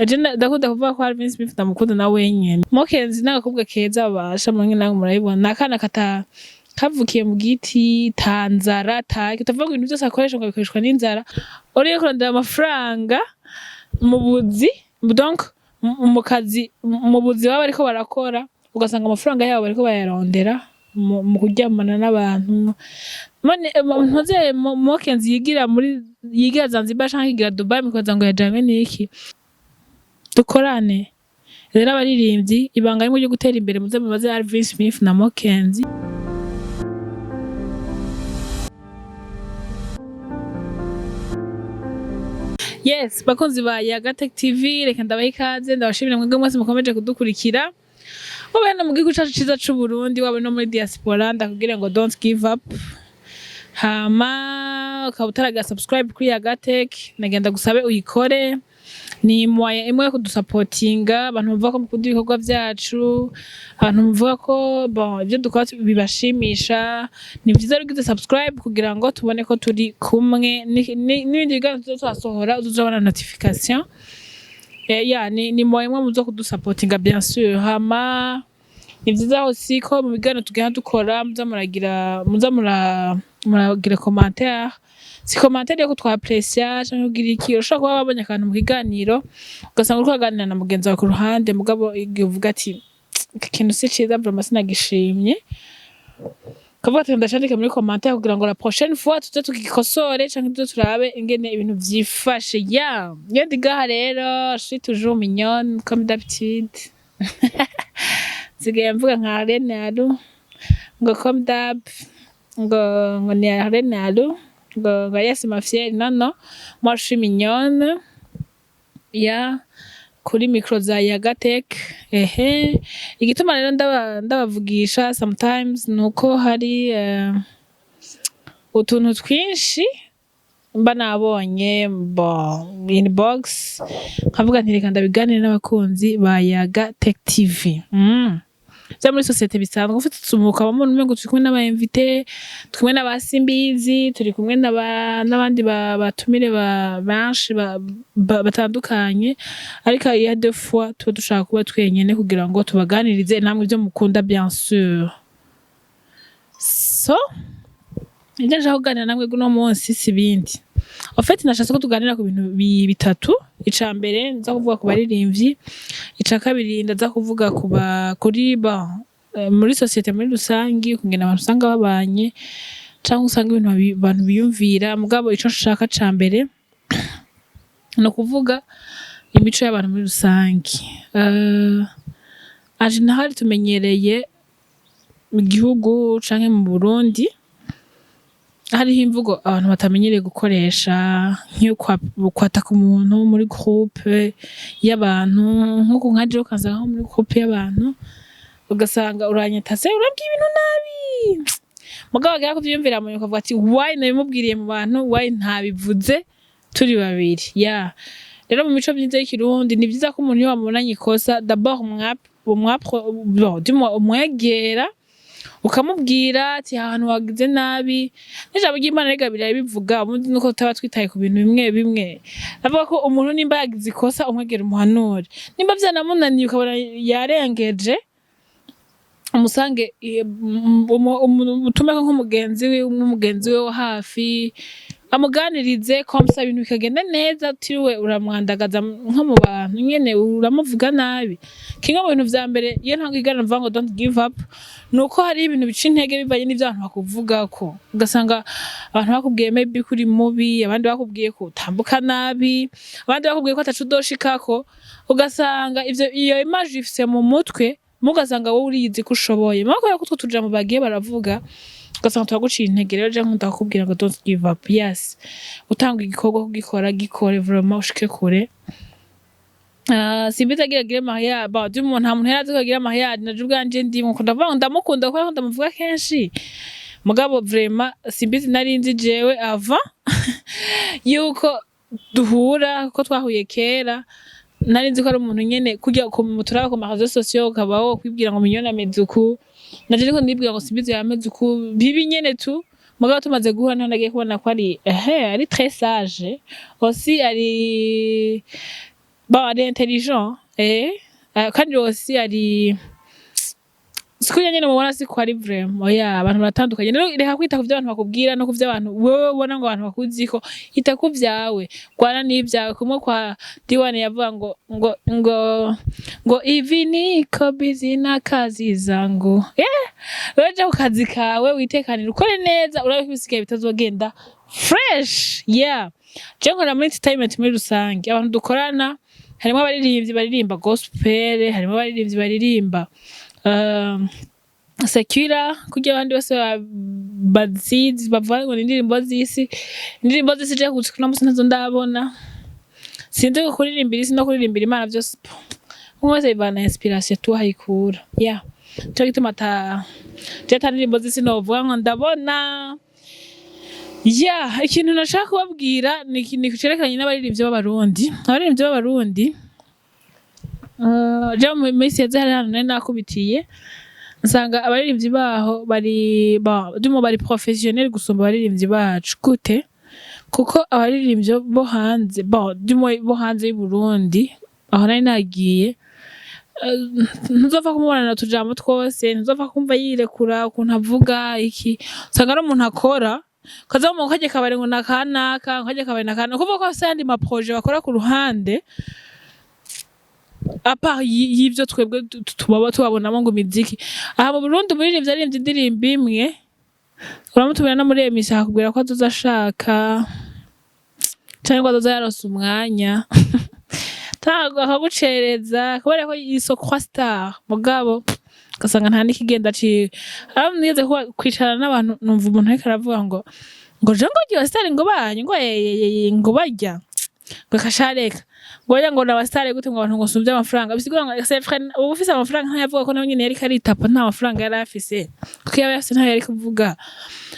Aje ndakunda kuvuga ko Alvin Smith ndamukunda na wenyene. Mokenzi n'agakobwa keza babasha mwe namwe murabibona. Ni akana kata kavukiye mu giti, ta nzara, ta utavuga ngo ibintu byose akoresha ngo bikoreshwa n'inzara. Uriye kurondera amafaranga mu buzi, donc mu kazi, mu buzi baba bariko barakora, ugasanga amafaranga yabo bariko bayarondera mu kuryamana n'abantu. None ntuze Mokenzi yigira muri yigira Zanzibar canke yigira Dubai, mukaza ngo yajanywe n'iki? Dukorane rero abaririmbyi, ibanga rimwe ryo gutera imbere, muze mubaze Alvin Smith na Mokenzi. Yes, bakunzi ba Yaga Tech TV, reka ndabaha ikaze, ndabashimira mwebwe mwese mukomeje kudukurikira. Waba hano mu gihugu cacu ciza c'u Burundi, waba no muri diaspora, ndakubwira ngo don't give up. Hama ukaba utaragira subscribe kuri Yaga Tech, nagenda gusabe uyikore. Ni moyen imwe yo kudusapotinga. Abantu bavuga ko mukunda ibikorwa vyacu, abantu bavuga ko bon ibyo dukora bibashimisha, ni vyiza rero ugize subscribe kugira ngo tubone ko turi kumwe n'ibindi biganiro tuzoza turasohora, uzozabona notification. Ya ni moyen imwe muzo kudusapotinga, bien sûr. Hama ni vyiza aussi ko mu biganiro tugenda dukora muza muragira muza muragira commentaire. Si commentaire yo kutwaprecia canke kugira iki, ushobora kuba wabonye akantu mu kiganiro, ugasanga uriko uraganira na mugenzi wawe ku ruhande, mugabo igihe uvuga ati iki kintu si ciza vraiment, sinagishimye, ukavuga ati ndacandike muri commentaire kugira ngo la prochaine fois tuze tugikosore canke tuze turabe ingene ibintu vyifashe. Ya iyo ndi ngaha rero, je suis toujours mignonne comme d'habitude. Nsigaye mvuga nka Arlene Alu, ngo comme d'hab, ngo ni Arlene Alu, ngo yes ma fière. Non, non, moi je suis mignonne. Ya kuri micro za Yagatech. Ehe, igituma rero ndabavugisha sometimes nuko hari utuntu twinshi mba nabonye bo inbox, nkavuga nti reka ndabiganire n'abakunzi ba Yaga Tech TV. Vya muri société bisanzwe ufite utsumuka bamwe umengo turi kumwe n'aba invité, turi kumwe n'aba Simbizi, turi kumwe n'abandi batumire benshi batandukanye, ariko il y a des fois tuba dushaka kuba twenyene kugira ngo tubaganirize namwe ibyo mukunda, bien sûr. So ibyo nshaka kuganira namwe uno munsi si bindi. En fait, nashatse ko tuganira ku bintu bitatu. Ica mbere nza kuvuga ku baririmbyi, ica kabiri ndaza kuvuga ku ba kuri ba muri société muri rusangi, kungena abantu usanga babanye canke usanga ibintu abantu biyumvira. Mugabo ico nshaka ca mbere ni ukuvuga imico y'abantu muri rusangi. En général tumenyereye mu gihugu canke mu Burundi hariho imvugo abantu batamenyereye gukoresha, nk'iyo kwataka umuntu muri groupe y'abantu, nk'uku nka jewe ukansanga nko muri groupe y'abantu, ugasanga uranyatase, urambwiye ibintu nabi, mugabo wagera kuvyiyumvira mu nyuma ukavuga ati why nabimubwiriye mu bantu, why ntabivuze turi babiri? Ya rero mu mico myiza y'ikirundi ni vyiza ko umuntu iyo wamubonanye ikosa, d'abord bon, du moins umwegera ukamubwira ati ahantu wagize nabi. N'ijambo ry'Imana rega birabivuga, ubundi nuko tutaba twitaye ku bintu bimwe bimwe. Avuga ko umuntu nimba yagize ikosa umwegera umuhanure, nimba vyanamunaniye ukabona yarengeje, umusange utumeko nk'umugenzi wiwe, nk'umugenzi we wo hafi, amuganirize comme ça ibintu bikagenda neza, utiriwe uramwandagaza nko mu bantu nyene uramuvuga nabi. Kimwe mu bintu vya mbere iyo ntango iganira mvuga ngo don't give up, nuko hari ibintu bica intege bivanye n'ivyo abantu bakuvugako, ugasanga abantu bakubwiye maybe ko uri mubi, abandi bakubwiye ko utambuka nabi, abandi bakubwiye ko ataco udoshikako, ugasanga ivyo iyo image uyifise mu mutwe, mugasanga wowe uriyizi ko ushoboye, mugabo kubera ko utwo tujambo bagiye baravuga ugasanga turaguciye intege. Rero je nkunda kukubwira ngo don't give up. Yes, utanga igikorwa kugikora, gikore vraiment ushike kure. Simbizi agira agire mariage, bon, du moins nta muntu yari azi ko agira mariage, naje ubwanje ndimwo ndavuga ngo ndamukunda kubera ko ndamuvuga kenshi, mugabo vraiment Simbizi nari nzi jewe avant yuko duhura, ko twahuye kera, nari nzi ko ari umuntu nyene kurya turaba ku ma réseaux sociaux, ukaba wokwibwira ngo Mignonne ameze uku, naje ariko ndibwira ngo Simbizi yameze uku bibi nyene tu. Mugabo tumaze guhura niho nagiye kubona ko ari ehe ari très sage aussi, ari Bon, ari intelligent, kandi aussi ari siko nyene mubona, siko ari vraiment. Oya, abantu baratandukanye. Rero reka kwita ku vyo abantu bakubwira no ku vyo abantu wewe ubona ngo abantu bakuziko. Ita ku vyawe, rwana n'ivyawe. Kumwe kwa Diwane yavuga ngo "Hivi niko busy na kazi zangu." Yeah, wewe ja ku kazi kawe, witekanire, ukore neza, urabe ko ibisigaye bitazogenda fresh. Yeah, je nkora muri entertainment muri rusange. Abantu dukorana harimo abaririmbyi baririmba gospel, harimo abaririmbyi baririmba secular, kugira abandi bose bazizi bavuga ngo ni indirimbo z'isi. Indirimbo z'isi je gushika uno musi ntazo ndabona. Sinzi ko kuririmbira isi no kuririmbira Imana byose, umwe wese bivana inspiration tu hayikura. Yeah, nico gituma ata je ata ndirimbo z'isi novuga ngo ndabona. Yeah, ikintu nashaka kubabwira ni cerekeranye n'abaririmbyi b'Abarundi. Abaririmbyi b'Abarundi, je mu minsi yeze hari ahantu nari nakubitiye, nsanga abaririmbyi baho bari dumo bari professionnel gusumba abaririmbyi bacu. Gute? Kuko abaririmbyi bo hanze, bon, dumo bo hanze y'u Burundi, aho nari nagiye, ntuzopfa kumubonana utujambo twose, ntuzopfa kumva yirekura ukuntu avuga iki. Usanga ari umuntu akora kaza mu kajya kabari ngo nakanaka, kajya kabari nakana, kuvuga ko afise ayandi ma projets bakora ku ruhande à part y'ivyo twebwe tubaba tubabonamo ngo imiziki. Aha mu Burundi, umuririmbyi aririmbye indirimbo imwe, uramutumira no muri émission, akakubwira ko azoza ashaka canke ngo azoza yaronse umwanya, akagucereza kubera ko il se croit star. Mugabo ugasanga nta n'ikigenda ciwe. Aho nigeze kwicarana n'abantu, numva umuntu ariko aravuga ngo je ngo ryo star ngo banyu ngo yeyeye ngo barya ngo kashareka ngo oya, ngo naba star gute, ngo abantu ngo sumvye amafaranga. Bisigura ngo c'est vrai, uba ufise amafaranga ntayavuga ko nawe nyene yariko aritapa. Nta mafaranga yari afise, kuko iyo aba afise ntayo yari kuvuga.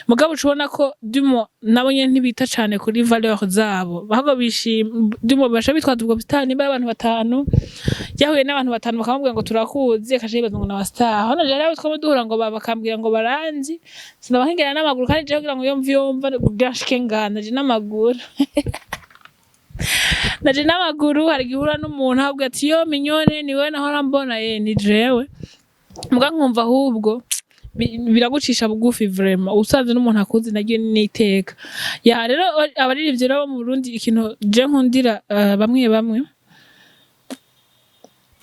Mugabo uca ubona ko dumo nabo nyene ntibita cane kuri valeur zabo, ahubwo bishima dumo basha bitwaza ubwo busitani. Nimba ari abantu batanu, yahuye n'abantu batanu bakamubwira ngo turakuzi, akaca yibaza ngo naba star. Hano je rero twama duhura ngo bakambwira ngo baranzi, sinaba nkigera n'amaguru. Kandi jewe kugira ngo iyo mvyumva kugira nshike ngana je n'amaguru, naje n'amaguru. Hari igihe uhura n'umuntu avuga ati: "Yo Mignone, ni wewe nahora mbona." Ye, ni jewe. Muga nkumva ahubwo biragucisha bugufi vraiment, usanze n'umuntu akuzi, naryo n'iteka. Ya, rero abaririmbyi rero bo mu Burundi, ikintu je nkundira, bamwe bamwe,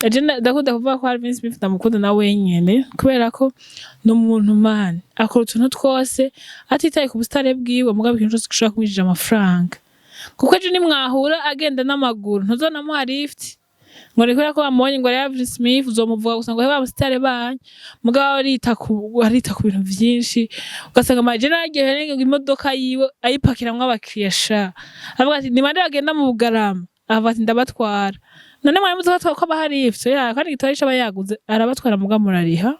je ndakunda kuvuga ko Alvin Smith ndamukunda na wenyene, kubera ko ni umuntu man akora utuntu twose atitaye ku busitare bwiwe, mugabo ikintu cose gishobora kumwinjiriza amafaranga. Kuko ejo nimwahura agenda n'amaguru, ntuzonamuha lift ngo ni kubera ko bamubonye ngo ari Alvin Smith. Uzomuvuga gusa ngo ba busitare banyu. Mugabo arita ku bintu vyinshi, ugasanga amaje nararyohewe ngo imodoka yiwe ayipakiramwo abakiriya sha. Avuga ati: "Ni bande bagenda mu Bugarama?" Avuga ati: "Ndabatwara." None mwari muzi ko aba hari ivyo ya kandi igitoro ico aba yaguze arabatwara, muga murariha.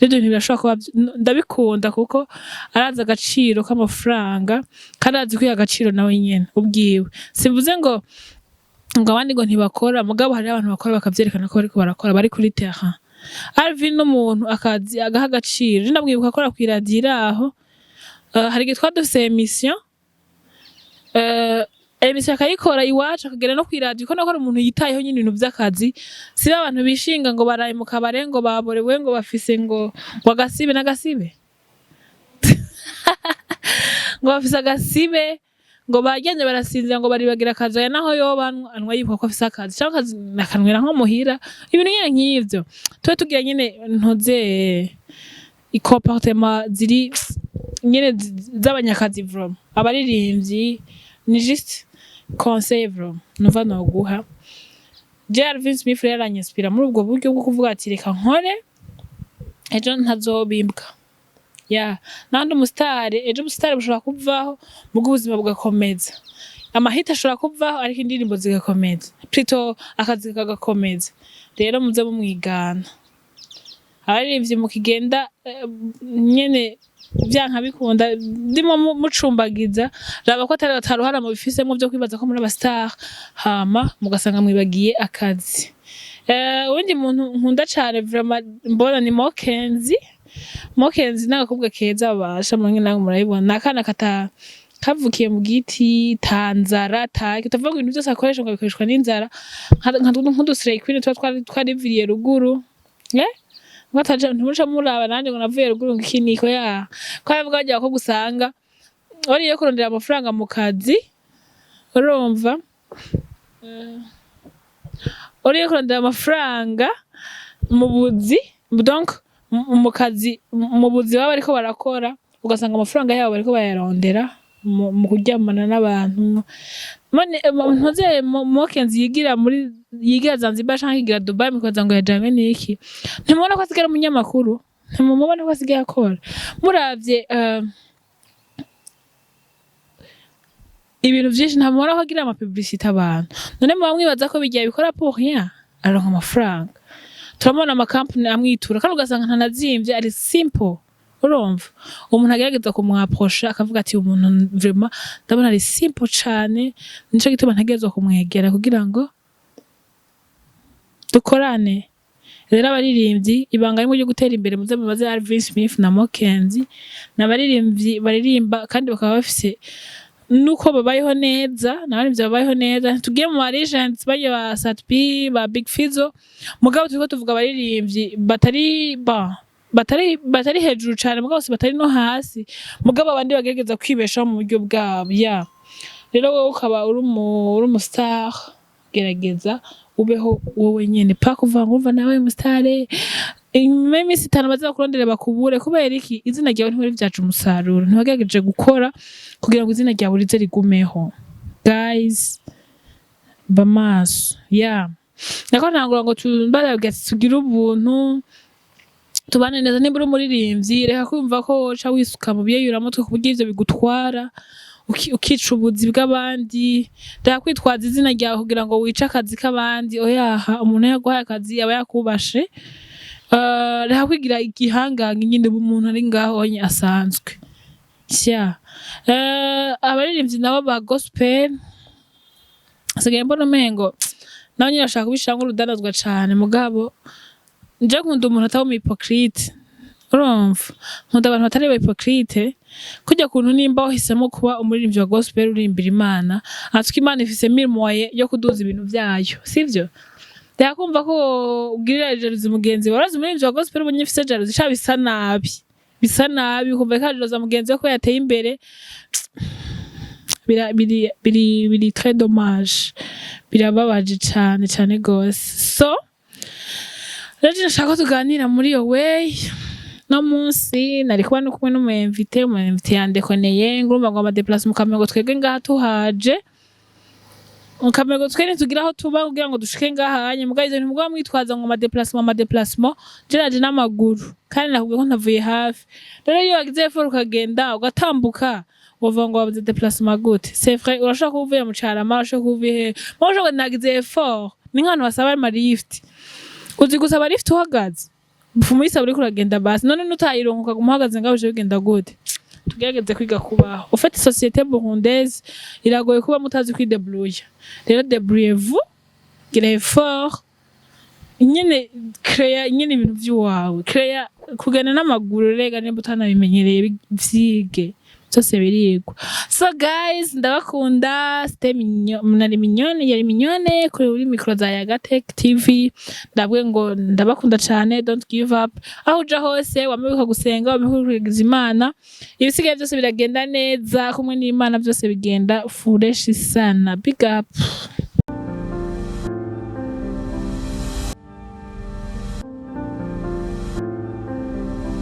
Rero ibyo bintu birashobora kuba ndabikunda kuko arazi agaciro k'amafaranga kandi arazi kwiha agaciro nawe nyene ubwiwe. Simvuze ngo abandi ngo ntibakora, mugabo hari abantu bakora bakavyerekana ko bariko barakora, bari kuri terrain. Alvin n'umuntu akazi agaha agaciro. Je ndamwibuka akora kw'iradiyo iraho. Hari igihe twari dufise émission, émission akayikora iwacu, akagera no kw'iradiyo, ko nako ari umuntu yitayeho nyine ibintu vy'akazi. Si ba bantu bishinga ngo baraye mu kabare, ngo baborewe, ngo bafise ngo agasibe n'agasibe, ngo bafise agasibe, ngo baryamye barasinzira, ngo baribagira akazi. Aya naho yoba anywa yibuka ko afise akazi canke akazi akanywera nko muhira, ibintu nyene nk'ivyo. Tube tugira nyene ntuze i comportement ziri nyene z'abanyakazi vraiment. Abaririmbyi ni juste conseil vraiment numva noguha. Je Alvin Smith rero aranyinspira muri ubwo buryo bwo kuvuga ati: "Reka nkore, ejo ntazobimbwa." Ya nandi umusitari, ejo ubusitari bushobora kuvaho, muga ubuzima bugakomeza. Amahita ashobora kuvaho, ariko indirimbo zigakomeza, plutôt akazi kagakomeza. Rero muze mumwigana, abaririmbyi mukigenda, nyene vyanka bikunda ndimo mucumbagiza, raba ko atari ataruhara mubifisemwo vyo kwibaza ko muri aba star, hama mugasanga mwibagiye akazi. Uwundi muntu nkunda cane vraiment mbona ni Mokenzi. Mokenzi ni agakobwa keza, babasha mwe namwe murabibona, ni akana kata Kavukiye mu giti, ta nzara taki, utavuga ngo ibintu vyose akoresha ngo bikoreshwa n'inzara, nk'udu slay queen tuba twariviriye ruguru, eh? Mwataje ntimuca muraba nanje ngo navuye ruguru, ngo iki niko ya ko aravuga bagira ko gusanga wariye kurondera amafaranga mu kazi, urumva, uriye kurondera amafaranga mu buzi, donc mu kazi, mu buzi baba bariko barakora, ugasanga amafaranga yabo bariko bayarondera mu kuryamana n'abantu. None ntuze Mokenzi yigira muri, yigira Zanzibar canke yigira Dubai, mukaza ngo yajanywe n'iki? Ntimubona ko asigaye ari umunyamakuru? Ntimumubona ko asigaye akora? Muravye ibintu vyinshi, ntamubona ko agira ama publicité abantu? None muba mwibaza ko bijya bikora pour rien? Aronka amafaranga, turamubona amakampani amwitura, kandi ugasanga ntanazimvye, ari simple. Urumva, umuntu agerageza kumwaprosha akavuga ati: "Umuntu vraiment ndabona ari simple cane, nico gituma ntegerezwa kumwegera kugira ngo dukorane." Rero abaririmbyi, ibanga rimwe ryo gutera imbere, muze mubaze Alvin Smith na Mokenzi, ni abaririmbyi baririmba kandi bakaba bafise nuko babayeho neza, ni abaririmbyi babayeho neza. Tugiye mu ba legends barya ba Sat-B, ba Big Fizzo, mugabo turiko tuvuga abaririmbyi batari ba batari hejuru cane, mugabo si batari no hasi, mugabo abandi bagerageza kwibeshaho mu buryo bwabo. Ya rero wowe ukaba uri umu star, gerageza ubeho wowe nyene, pa kuvuga ngo urumva nawe umu star, inyuma y'iminsi 5 baze bakurondere bakubure. Kubera iki? Izina ryawe ntiwari umusaruro, ntiwagerageje gukora kugira ngo izina ryawe rize rigumeho. Guys, ba maso ya nako ntangura ngo tumbaraga, tugire ubuntu, tubane neza. Nimba uri umuririmbyi, reka kumva ko woca wisuka mu biyeyuramutwe ku buryo ivyo bigutwara ukica ubuzi bw'abandi. Reka kwitwaza izina ryawe kugira ngo wice akazi k'abandi. Oyaha, umuntu yaguhaye akazi aba yakubashe. Reka kwigira igihangange nyine, uba umuntu ari ngaho onye asanzwe sha. Abaririmbyi nabo ba gospel, sigaye mbona umengo nabo nyine bashaka kubishiramwo urudandazwa cane, mugabo nje nkunda umuntu ataba umu hypocrite. Urumva, nkunda abantu batari ba hypocrite. Kurya kuntu nimba wahisemo kuba umuririmbyi wa gospel uririmbira Imana, atwika Imana ifise mille moyens yo kuduza ibintu vyayo, sivyo? Reka kumva ko ugirira jalousie mugenzi wawe. Urazi umuririmbyi wa gospel ubonye ufise jalousie sha, bisa nabi, bisa nabi. Ukumva ko jalousie mugenzi we ko yateye imbere, biri très dommage, birababaje cane cane gose. So rero je nashaka ko tuganira muri iyo way. No munsi nari kuba no kumwe n'umu invité, umu invité yandekoneye ngo urumva ngo ama déplacement mu Kamenge, twebwe ngaha tuhaje mu Kamenge, twe ntitugira aho tuba kugira ngo dushike ngaha hanye. Mugabo ivyo ntimugaba mwitwaza ngo ama déplacement, ama déplacement. Je naje n'amaguru kandi nakubwiye ko ntavuye hafi. Rero iyo wagize effort ukagenda ugatambuka, wovuga ngo wabuze déplacement gute? C'est vrai, urashobora kuba uvuye mu Carama, urashobora kuba uvuye hehe, mugabo ushobora ngo nagize effort. Ni nk'ahantu basaba ama lift, uzi gusaba lift uhagaze? Upfuma uyisaba uriko uragenda basi. None nutayironka ukaguma uhagaze ngaho, uje bigenda gute? Tugerageze kwiga kubaho. Ufite société burundaise iragoye kuba mutazi kwidebrouiller. Rero débrouillez-vous, gira effort nyene, créa nyene ibintu vy'iwawe, créa kugenda n'amaguru. Rega nimba utanabimenyereye, vyige, byose birigwa. So guys, ndabakunda. C'était mignon, nari mignonne, yari mignonne kuri micro za Yagatech TV. Ndabwe ngo ndabakunda cane. Don't give up. Aho uja hose, wame wibuka gusenga, wame wibuka Imana, ibisigaye byose biragenda neza. Kumwe n'Imana byose bigenda fresh sana. Big up.